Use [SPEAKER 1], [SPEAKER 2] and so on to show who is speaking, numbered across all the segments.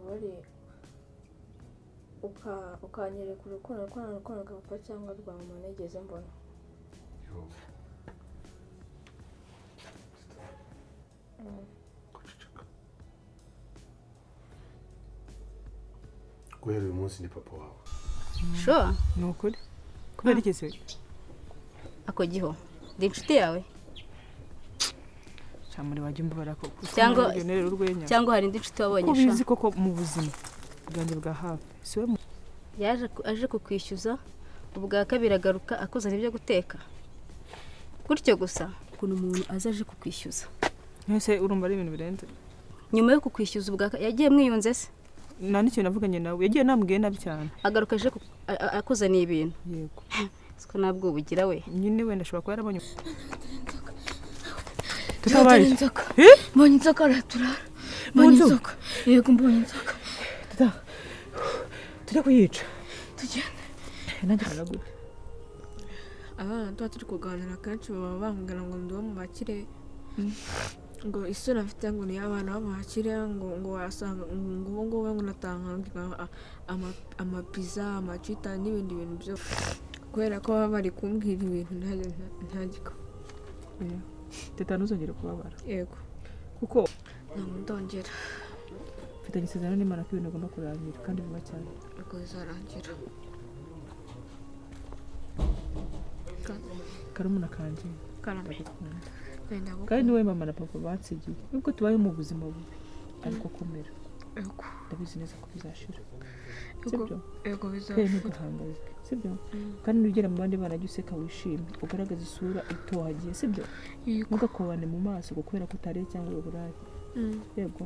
[SPEAKER 1] Wambabariye ukanyereka urukundo ko nta rukundo rwa papa cyangwa rwa mama nigeze mbona.
[SPEAKER 2] Yo. Guceceka. Guhera uyu munsi ni papa wawe.
[SPEAKER 3] Sure.
[SPEAKER 4] Ni ukuri, kubera iki se?
[SPEAKER 3] Ako giho ndi inshuti yawe?
[SPEAKER 4] Cyamuri wajya umbabara koko.
[SPEAKER 3] Cyangwa-
[SPEAKER 4] urwenya.
[SPEAKER 3] Cyangwa hari indi nshuti wabonye?
[SPEAKER 4] Ko
[SPEAKER 3] Sha.
[SPEAKER 4] ubizi koko mu buzima bwanjye bwa hafi si we
[SPEAKER 3] Yaje aje kukwishyuza ubwa kabiri, agaruka akuzana ibyo guteka gutyo gusa. Ukuntu umuntu aza aje kukwishyuza?
[SPEAKER 4] Ese urumva ari ibintu birenze?
[SPEAKER 3] Nyuma yo kukwishyuza ubwa yagiye mwiyunze se?
[SPEAKER 4] Nta n'ikintu navuganye nawe, yagiye namubwiye nabi cyane.
[SPEAKER 3] Agaruka aje akuzaniye ibintu?
[SPEAKER 4] Yego.
[SPEAKER 3] Siko ntabwo ubugira we.
[SPEAKER 4] Nyine wenda ashobora kuba yarabonye.
[SPEAKER 1] Dore
[SPEAKER 4] Tutabaye.
[SPEAKER 1] inzoka.
[SPEAKER 4] Eh?
[SPEAKER 1] Mbonye inzoka, araturara.
[SPEAKER 4] Mu
[SPEAKER 1] Mbonye
[SPEAKER 4] nzu?
[SPEAKER 1] inzoka, yego, mbonye inzoka.
[SPEAKER 4] Tata, tujya kuyica.
[SPEAKER 1] Tugende.
[SPEAKER 4] Nanjye karagute.
[SPEAKER 1] Abana tuba turi kuganira kenshi baba bambwira ngo ndi uwo mu bakire, ngo isura mfite ngo ni iy'abana bo mu bakire, ngo wasanga ngo ubu ngubu ngo natanga amapiza, amacita n'ibindi bintu byose, kubera ko baba bari kumbwira ibintu ntagiko.
[SPEAKER 4] Oya. Teta, ntuzongere kubabara.
[SPEAKER 1] Yego.
[SPEAKER 4] Kuko
[SPEAKER 1] Ntabwo ndongera.
[SPEAKER 4] mfitanye isezerano n'Imana ko ibintu bigomba kurangira kandi vuba cyane.
[SPEAKER 1] Ubwo bizarangira.
[SPEAKER 4] Karumuna kanjye.
[SPEAKER 1] Karame.
[SPEAKER 4] Ndagukunda.
[SPEAKER 1] Wenda.
[SPEAKER 4] Kandi niwe mama na papa bansigiye, nubwo tubayeho mu buzima bubi, ariko komera.
[SPEAKER 1] Yego.
[SPEAKER 4] Ndabizi neza ko bizashira.
[SPEAKER 1] Yego.
[SPEAKER 4] Sibyo?
[SPEAKER 1] Yego.
[SPEAKER 4] Kandi
[SPEAKER 1] Bizashira.
[SPEAKER 4] ntugahangayike, sibyo? Kandi nugera mu bandi bana, jya useka, wishime, ugaragaze isura itohagiye, sibyo?
[SPEAKER 1] Yego.
[SPEAKER 4] Ntugakobane mu maso ngo kubera ko utariye cyangwa uri uburare. Yego.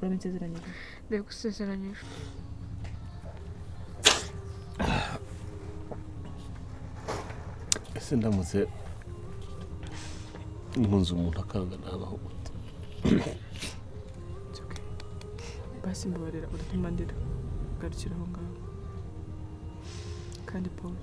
[SPEAKER 4] Urabinsezeranyije?
[SPEAKER 1] Ndagusezeranyije.
[SPEAKER 2] Ese ndamutse nkunze umuntu akanga, nabaho gute?
[SPEAKER 4] It's okay. Basi mbabarira, uratuma ndira. Garukira aho ngaho. Kandi Paul.